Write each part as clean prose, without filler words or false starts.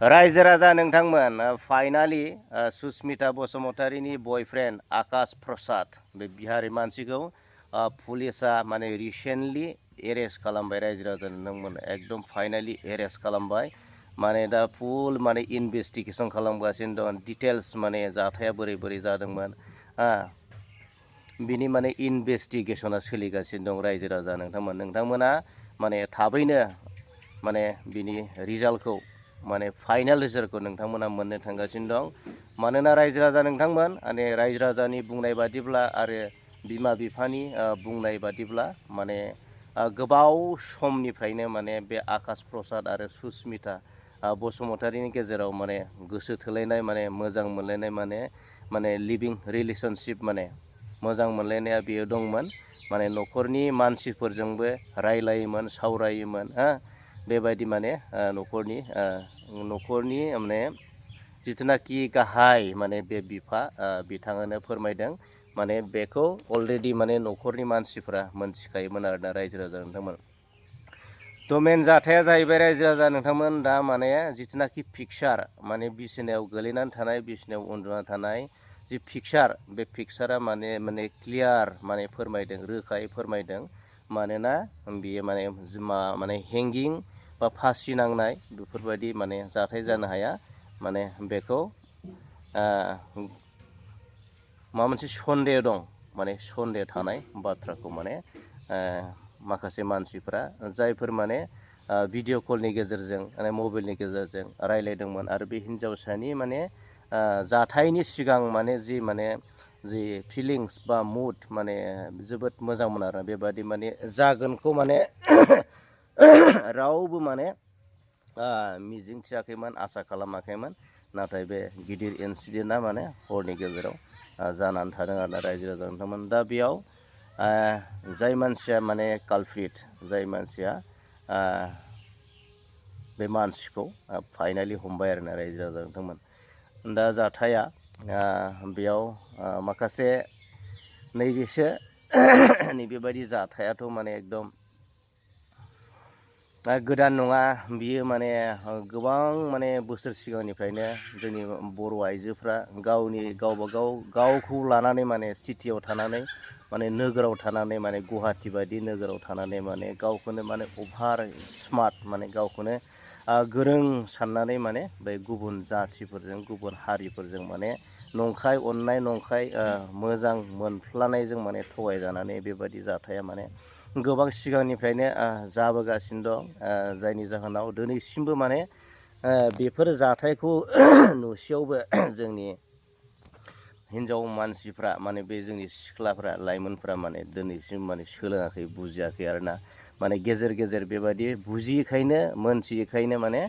रायजो राजा नोंथांमोन फाइनालि सुस्मिता बसुमतारीनि बयफ्रेन्ड आकाश प्रसाद बे बिहारि मानसिखौ पुलिसा माने रिसेन्टलि एरेस्ट खालामबाय रायजो राजा नोंथांमोन एकदम फाइनालि एरेस्ट खालामबाय माने दा फुल माने इनभेस्टिगेसन खालामगासिनो दं डिटेल्स माने जाथाया बोरै बोरै जादोंमोन बिनि माने इनभेस्टिगेसना सोलिगासिनो दं रायजो राजा नोंथांमोना माने थाबैनो माने बिनि रिजाल्टखौ माने फाइनाल रिजाल्टखौ नोंथांमोना मोननो थांगासिनो दं मानोना रायजो राजा नोंथांमोन माने रायजो राजानि बुंनाय बादिब्ला आरो बिमा बिफानि बुंनाय बादिब्ला माने गोबाव समनिफ्रायनो माने बे आकाश प्रसाद आरो सुस्मिता बसुमतारीनि गेजेराव माने गोसो थोलायनाय माने मोजां मोनलायनाय माने लिभिं रिलेशनशिप माने मोजां मोनलायनाया बियो दंमोन माने न'खरनि मानसिफोरजोंबो रायलायोमोन सावरायोमोन बेबायदि माने न'खरनि माने जिथुनाखि गाहाय माने बे बिफा बिथाङानो फोरमायदों माने बेखौ अलरेडि माने न'खरनि मानसिफ्रा मोनथिखायोमोन आरोना रायजो राजा नोंथांमोन थ' मेन जाथाया जाहैबाय रायजो राजा नोंथांमोन दा माने जिथुनाखि पिक्सार माने बिसिनायाव गोलैनानै थानाय बिसिनायाव उन्दुनानै थानाय जि पिक्सार बे पिक्सारा माने क्लियार माने फोरमायदों रोखायै फोरमायदों मानोना बियो माने हेंगिं बा फासि नांनाय बेफोरबायदि माने जाथाय जानो हाया माने बेखौ माबा मोनसे सन्देह दं माने सन्देह थानाय बाथ्राखौ माने माखासे मानसिफ्रा जायफोर माने भिडिअ कलनि गेजेरजों माने मबाइलनि गेजेरजों रायलायदोंमोन आरो बे हिन्जावसानि माने जाथायनि सिगां माने जि फिलिंस बा मुड माने जोबोद मोजांमोन आरो बेबादि माने जागोनखौ माने रावबो माने मिजिंथियाखैमोन आसा खालामाखैमोन नाथाय बे गिदिर इन्सिडेन्टआ माने हरनि गेजेराव जानानै थादों आरोना रायजो राजा नोंथांमोन दा बेयाव जाय मानसिया माने कालप्रिट जाय मानसिया बे मानसिखौ फाइनालि हमबाय आरोना रायजो राजा नोंथांमोन दा जाथाया बेयाव माखासे नैबेबायदि जाथायाथ' माने एकदम गोदान नङा बियो माने गोबां माने बोसोर सिगांनिफ्रायनो जोंनि बर' आइजोफ्रा गावखौ लानानै माने सिटियाव थानानै माने नोगोराव थानानै माने गुवाहाटि बायदि नोगोराव थानानै माने गावखौनो माने अभार स्मार्ट माने गावखौनो गोरों साननानै माने बै गुबुन जाथिफोरजों गुबुन हारिफोरजों माने नंखाय अननाय नंखाय मोजां मोनफ्लानायजों माने थगायजानानै बेबायदि जाथाया माने गोबां सिगांनिफ्रायनो जाबोगासिनो दं जायनि जाहोनाव दिनैसिमबो माने बेफोर जाथायखौ नुसेयावबो जोंनि हिन्जाव मानसिफ्रा माने बे जोंनि सिख्लाफ्रा लाइमोनफ्रा माने दिनैसिम माने सोलोङाखै बुजियाखै आरोना माने गेजेर गेजेर बेबायदि बुजियैखायनो मोनथियैखायनो माने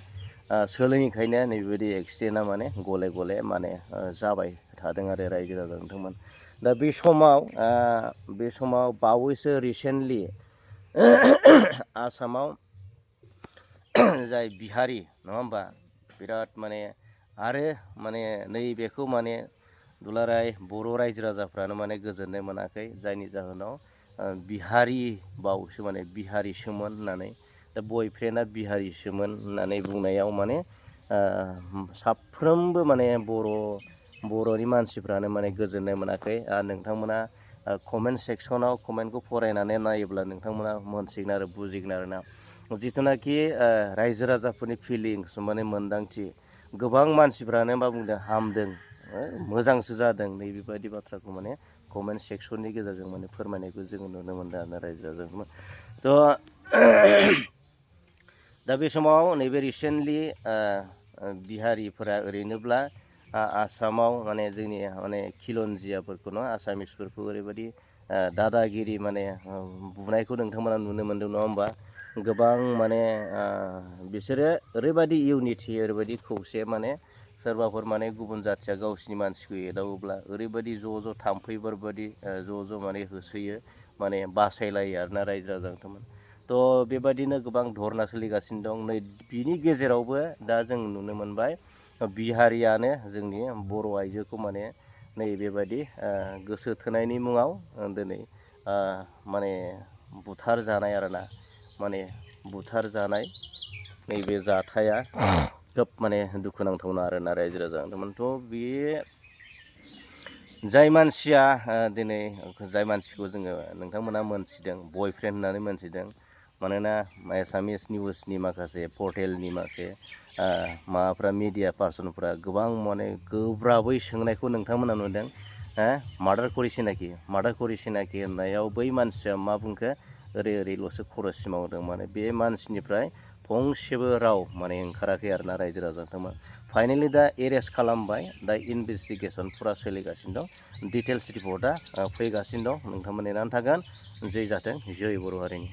सोलोङैखायनो नैबेबायदि एक्सिडेन्टआ माने गले गले माने जाबाय थादों आरो रायजो राजा नोंथांमोन दा बे समाव बावैसो रिसेन्टलि आसामाव जाय बिहारि नङा होमबा बिराद माने आरो माने नैबेखौ माने दुलाराय बर' रायजो राजाफ्रानो माने गोजोननाय मोनाखै जायनि जाहोनाव बिहारि बावसो माने बिहारिसोमोन होननानै दा बयफ्रेन्डआ बिहारिसोमोन होननानै बुंनायाव माने साफ्रोमबो माने बर'नि मानसिफ्रानो माने गोजोननाय मोनाखै नोंथांमोना कमेन्ट सेक्सनाव कमेन्टखौ फरायनानै नायोब्ला नोंथांमोना मोनसिगोन आरो बुजिगोन आरोना जिथुनाखि रायजो राजाफोरनि फिलिंस माने मोन्दांथि गोबां मानसिफ्रानो मा बुंदों हामदों मोजांसो जादों नैबेबायदि बाथ्राखौ माने कमेन्ट सेक्सननि गेजेरजों माने फोरमायनायखौ जोङो नुनो मोनदों आरो रायजो राजाखौ थ' दा बे समाव नैबे रिसेन्टलि बिहारिफोरा ओरैनोब्ला आसामाव माने जोंनि माने खिलन्जियाफोरखौ आसामिसफोरखौ ओरैबायदि दादागिरि माने बुनायखौ नोंथांमोना नुनो मोनदों नङा होमबा गोबां माने बिसोरो ओरैबायदि इउनिटि ओरैबायदि खौसे माने सोरबाफोर माने गुबुन जाथिया गावसिनि मानसिखौ एदावोब्ला ओरैबायदि ज' थाम्फैफोरबायदि ज' माने होसोयो माने बासायलायो आरोना रायजो राजा नोंथांमोन थ' बेबायदिनो गोबां धरना सोलिगासिनो दं नै बिनि गेजेरावबो दा जों नुनो मोनबाय बिहारियानो जोंनि बर' आइजोखौ माने नैबेबायदि गोसो थोनायनि मुङाव दिनै माने बुथार जानाय आरोना माने बुथार जानाय नैबे जाथाया खोब माने दुखुनांथावना आरोना रायजो राजा नोंथांमोनथ' बे जाय मानसिया दिनै जाय मानसिखौ जोङो नोंथांमोना मोनथिदों बयफ्रेन्ड होननानै मोनथिदों मानोना एसामिस निउसनि माखासे पर्टेलनि माखासे माबाफ्रा मिडिया पार्सनफ्रा गोबां माने गोब्राबै सोंनायखौ नोंथांमोना नुदों मार्डार करिसि नाखि होननायाव बै मानसिया मा बुंखो ओरैल'सो खर' सिमावदों माने बे मानसिनिफ्राय फंसेबो राव माने ओंखाराखै आरोना रायजो राजा नोंथांमोन फाइनेलि दा एरेस्ट खालामबाय दा इनभेस्टिगेसन फुरा सोलिगासिनो दं डिटेल्स रिपर्टआ फैगासिनो दं नोंथांमोन नेनानै थागोन जै जाथों जै बर' हारिनि